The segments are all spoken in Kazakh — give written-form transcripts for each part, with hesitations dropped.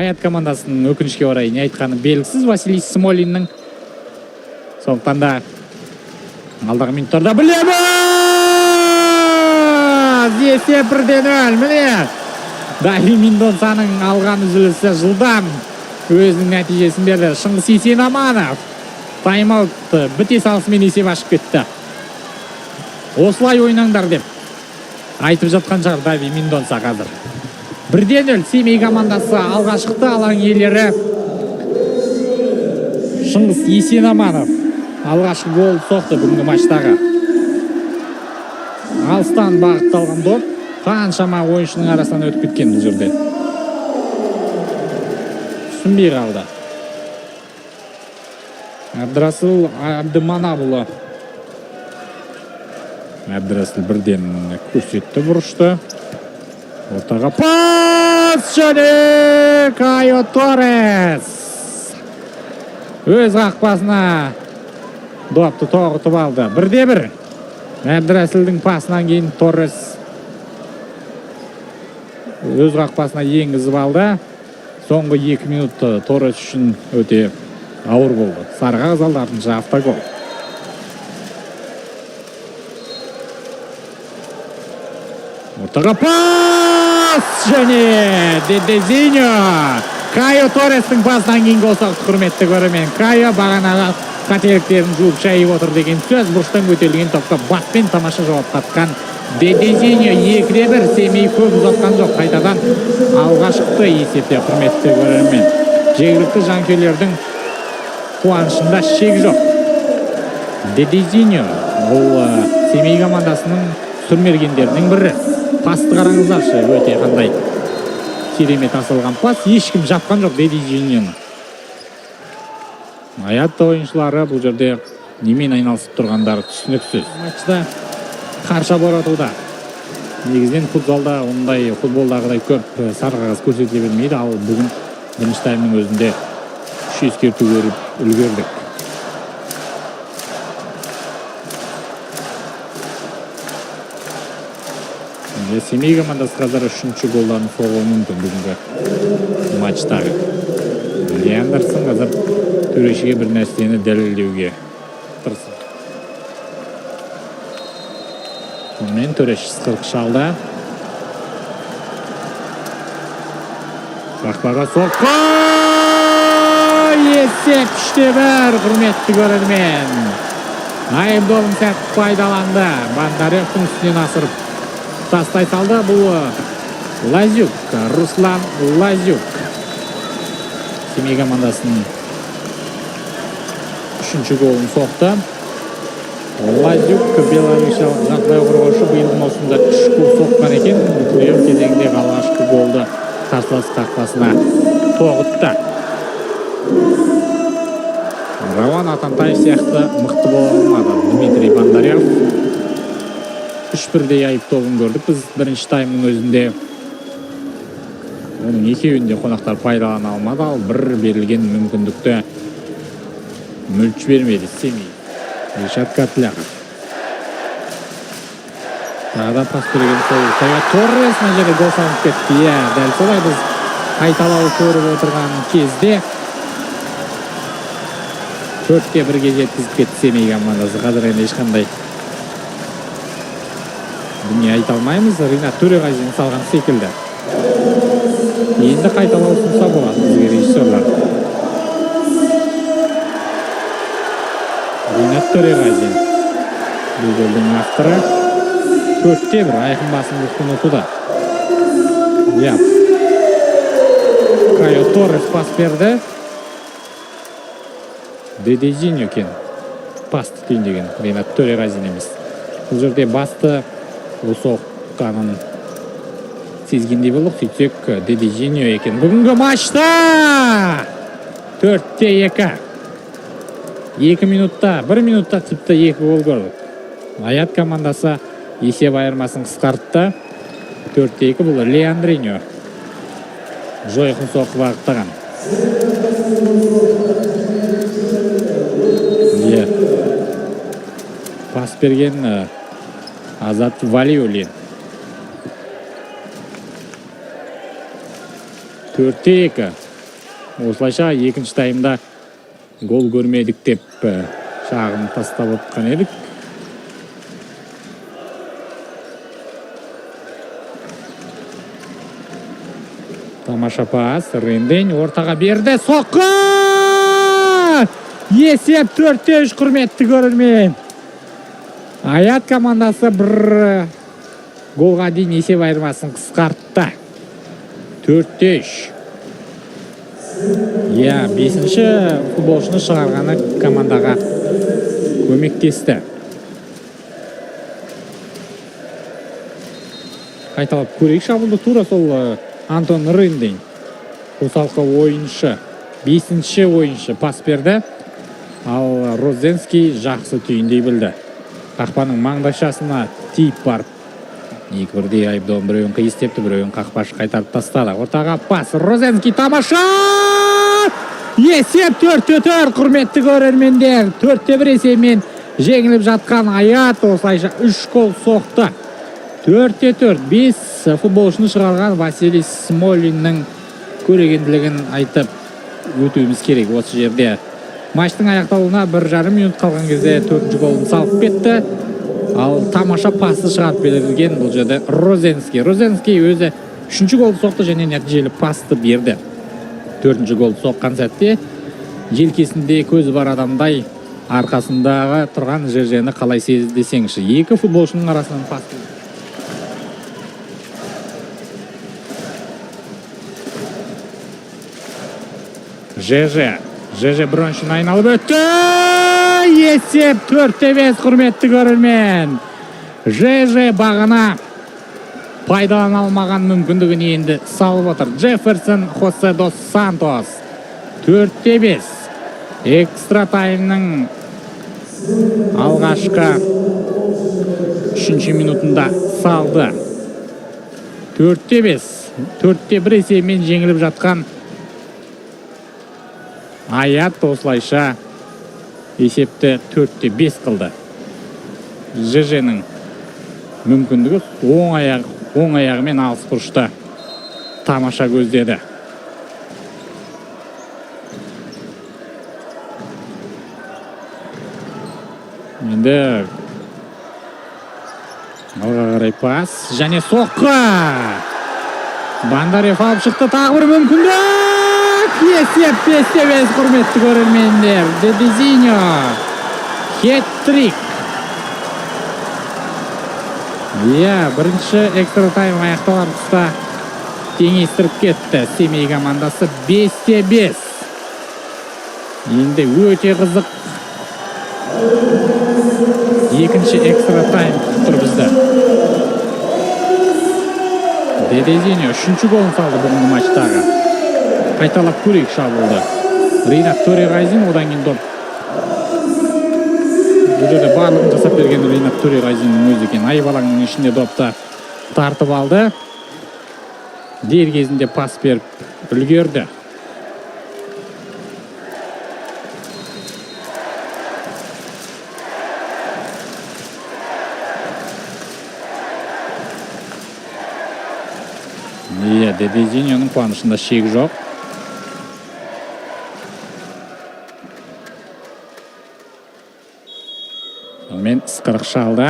Аят командасының өкінішке орай не айтқаны белгісіз Василий Смолиннің. Сондықтан да алдағы минуттарда білеміз! Есеп 1-0. Міне, Дави Мендонсаның алған үзілісі жылдам өзінің нәтижесін берді. Шыңғыс Есенаманов тайм-аут біте салысымен есеп ашып кетті. Осылай ойнаңдар деп айтып жатқан шығар Дави Мендонса қазір. 1-0 Семей командасы алға шықты. Алаң иелері Шыңғыс Есенаманов алғашқы гол соқты бүгінгі матчтағы. Алыстан бағытталған доп қаншама ойыншының арасынан өтіп кеткен бұл жерде. Түсінбей қалды. Әбдірасыл Әбдіманапұлы. Әбдірасыл бірден көрсетті бұрышты. Ортаға пас және Кайо Торрес өз қақпасына допты тоғытып алды. 1-1. Әбдірасылдың пасынан кейін Торрес өз қақпасына енгізіп алды. Соңғы 2 минут Торрес үшін өте ауыр болды. Сары қағаз алды, артынша автогол. Ортаға пас және Дедезиньо. Кайо Торрестің пасынан кейін гол соқты, құрметті көрермен. Кайо бағанағы қателіктерін жуып шайып отыр деген сөз. Бұрыштан көтерілген топқа баспен тамаша жауап қатқан Дедезиньо. 2-1. Семей көп ұзатқан жоқ, қайтадан алға шықты есепте, құрметті көрермен. Жергілікті жанкүйерлердің қуанышында шек жоқ. Дедезиньо бұл Семей командасының сүрмергендерінің бірі. Пасты қараңыздаршы, өте қандай керемет асылған пас. Ешкім жапқан жоқ Дедезиньоны. Аят ойыншылары бұл жерде немен айналысып тұрғандары түсініксіз. Матчта қарша боратуда. Негізінен футзалда ондай футболдағыдай көп сары қағаз көрсетіле бермейді, ал бүгін бірінші таймның өзінде 3 ескерту көріп үлгердік. Семей командасы қазір 3-ші голдарын соғуы мүмкін бүгінгі матчтағы. Леандерсон қазір төрешіге бір нәрсені дәлелдеуге тырысады. Сонымен төреші ысқырық шалды. Қақпаға соққы! Есеп 3-1, құрметті көрермен. Айып добын сәтті пайдаланды. Бондаревтің үстінен асырып тастай салды. Бұл Лазюк, Руслан Лазюк. Семей командасының 3-ші голын соқты. Лазюк белоруссиялық жартылай қорғаушы биылғы маусымда 3 гол соққан екен. Плей-офф кезеңіндегі алғашқы голды қарсылас қақпасына тоғытты. Рауан Атантаев сияқты мықты бола алмады Дмитрий Бондарев. 3-1-дей айып тобын көрдік біз бірінші таймның өзінде. Оның екеуін де қонақтар пайдалана алмады, ал бір берілген мүмкіндікті мүлт жібермеді Семей. Ришат Котляров. Тағы да пас берген сол Кайо Торрес мына жерде гол салынып кетті. Иә, дәл солай біз қайталау көріп отырған кезде 4-1-ге жеткізіп кетті Семей командасы. Қазір енді ешқандай дүние айта алмаймыз. Ринат Төреғазин салған секілді. Енді қайталау ұсынса болады бізге режиссерлар. Ринат Төреғазин бұл голдың авторы. 4-1 айқын басымдықпен ұтуда. Иә. Кайо Торрес пас берді. Дедезиньо екен пасты түйіндеген, Ринат Төреғазин емес. Бұл жерде басты соққанын сезгендей болдық, сөйтсек Дедезиньо екен. Бүгінгі матчта 4-2. 2 минутта, 1 минутта тіпті 2 гол көрдік. Аят командасы есеп айырмасын қысқартты. 4-2 бұл Леандриньо жойқын соққы бағыттаған. Иә. Пас берген Азат Валиуллин. 4-2. Осылайша екінші таймда гол көрмедік деп шағым тастап отқан едік. Тамаша пас, Рындень ортаға берді, соққы! Есеп 4-3, құрметті көрермен. Аят командасы бір голға дейін есеп айырмасын қысқартты. 4-3. Иә, 5-ші футболшыны шығарғаны командаға көмектесті. Қайталап көрейік шабуылды. Тура сол Антон Рындин. Қосалқы ойыншы, 5-ші ойыншы пас берді. Ал Розенский жақсы түйіндей білді. Қақпаның маңдайшасына тиіп барып, екі бірдей айыптауын біреуін қиыс тепті, біреуін қақпашы қайтарып тастады. Ортаға пас, Розенский тамаша! Есеп 4-4, құрметті көрермендер. 4-1 есебімен жеңіліп жатқан Аят осылайша 3 гол соқты. 4-4, 5 футболшыны шығарған Василий Смолиннің көрегенділігін айтып өтуіміз керек осы жерде. Матчтың аяқталуына 1,5 минут қалған кезде 4-ші голын салып кетті. Ал тамаша пасты шығарып берген бұл жерде Розенский. Розенский өзі 3-ші голды соқты және нәтижелі пасты берді. 4-ші голды соққан сәтте желкесінде көзі бар адамдай арқасындағы тұрған Жержені қалай сезді десеңші. Екі футболшының арасынан пас. ЖЖ. ЖЖ Броншин айналып өтті. Есеп 4-5, құрметті көрермен. ЖЖ бағана пайдалана алмаған мүмкіндігін енді салып отыр. Джефферсон Хосе дос Сантос. 4-5. Экстра таймның алғашқы 3-ші минутында салды. 4-5. 4-1 есебімен жеңіліп жатқан Аят осылайша есепті 4-5 қылды. ЖЖ-нің мүмкіндігі оң аяғымен алыс бұрышта тамаша көздеді. Енді алға қарай пас және соққы. Бондарев алып шықты, тағы бір мүмкіндік. Есеп 5-5, құрметті көрермендер. Дедезиньо хет-трик. Иә, бірінші экстра тайм аяқталар тұста теңестіріп кетті Семей командасы 5-5. Енді өте қызық екінші экстра тайм күтіп тұр бізді. Дедезиньо 3-ші голын салды бүгінгі матчтағы. Қайталап көрейік шабуылды. Ринат Төреғазин, одан кейін доп. Бұл жерде барлығын жасап берген Ринат Төреғазиннің өзі екен. Айып алаңының ішінде допты тартып алды. Дер кезінде пас беріп үлгерді. Иә, Дедезиньоның қуанышында шек жоқ. Сонымен ысқырық шалды.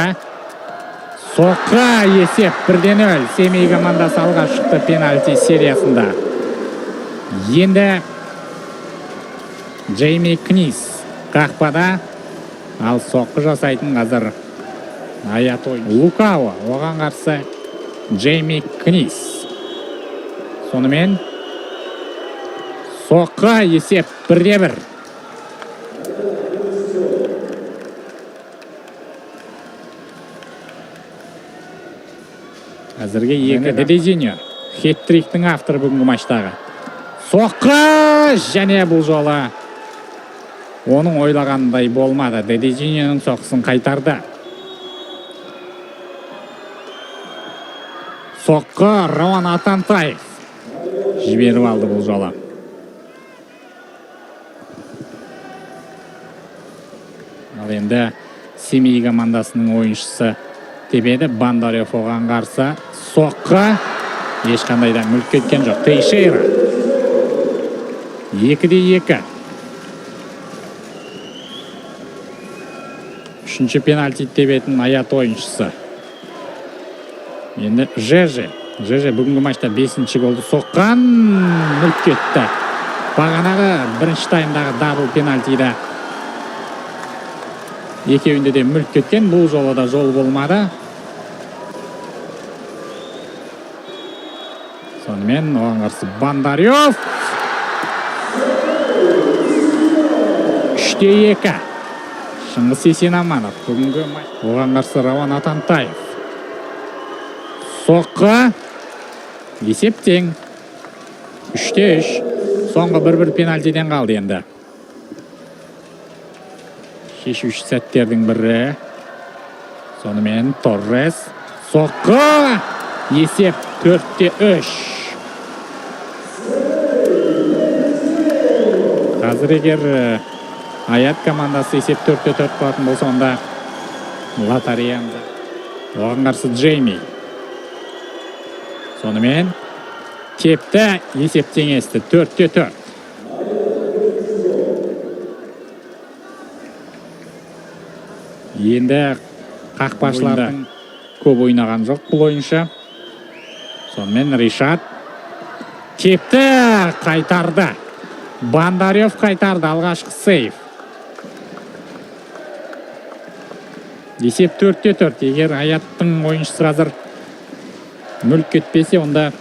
Соққы, есеп 1-0. Семей командасы алға шықты пенальти сериясында. Енді Джейми Книс қақпада, ал соққы жасайтын қазір Аят Лукао, оған қарсы Джейми Книс. Сонымен соққы, есеп 1-1. Әзірге екі. Дедезиньо хет-триктің авторы бүгінгі матчтағы. Соққы, және бұл жолы оның ойлағанындай болмады. Дедезиньоның соққысын қайтарды. Соққы, Рауан Атантаев жіберіп алды бұл жолы. Ал енді Семей командасының ойыншысы тебеді. Бондарев оған қарсы соққы, ешқандай да мүлт кеткен жоқ. Тейшейра. 2-2. Үшінші пенальти тебетін Аят ойыншысы. Енді Жеже. Жеже бүгінгі матчта 5-ші голды соққан, мүлт кетті. Бағанағы бірінші таймдағы дабл пенальтиді екеуінде де мүлт кеткен, бұл жолы да жол болмады. Сонымен оған қарсы Бондарев. 3-2. Шыңғыс Есенаманов бүгінгі матч. Оған қарсы Рауан Атантаев. Соққы. Есеп тең. 3-3. Соңғы бір-бір пенальтиден қалды енді. Шешуші сәттердің бірі. Сонымен Торрес. Соққы. Есеп 4-3. Қазір егер Аят командасы есеп 4-4 қылатын болса, онда лотареяны. Оған қарсы Джейми. Сонымен тепті, есеп теңесті 4-4. Енді қақпашылардың көп ойнаған жоқ бұл ойыншы. Сонымен Ришат тепті, қайтарды. Бондарев қайтарды алғашқы сейв. Есеп 4-4. Егер Аяттың ойыншысы қазір мүлт кетпесе, онда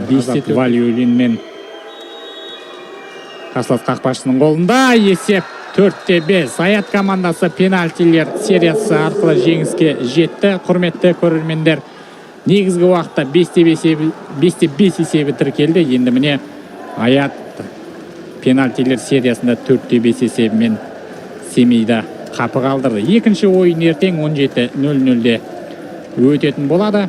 5-4. Валиуллин мен қарсылас қақпашының қолында. Есеп 4-5. Аят командасы пенальтилер сериясы арқылы жеңіске жетті. Құрметті көрермендер, негізгі уақытта 5-5 есебі тіркелді. Енді міне Аят пенальтилер сериясында 4-5 есебімен Семейді қапы қалдырды. Екінші ойын ертең 17:00-де өтетін болады.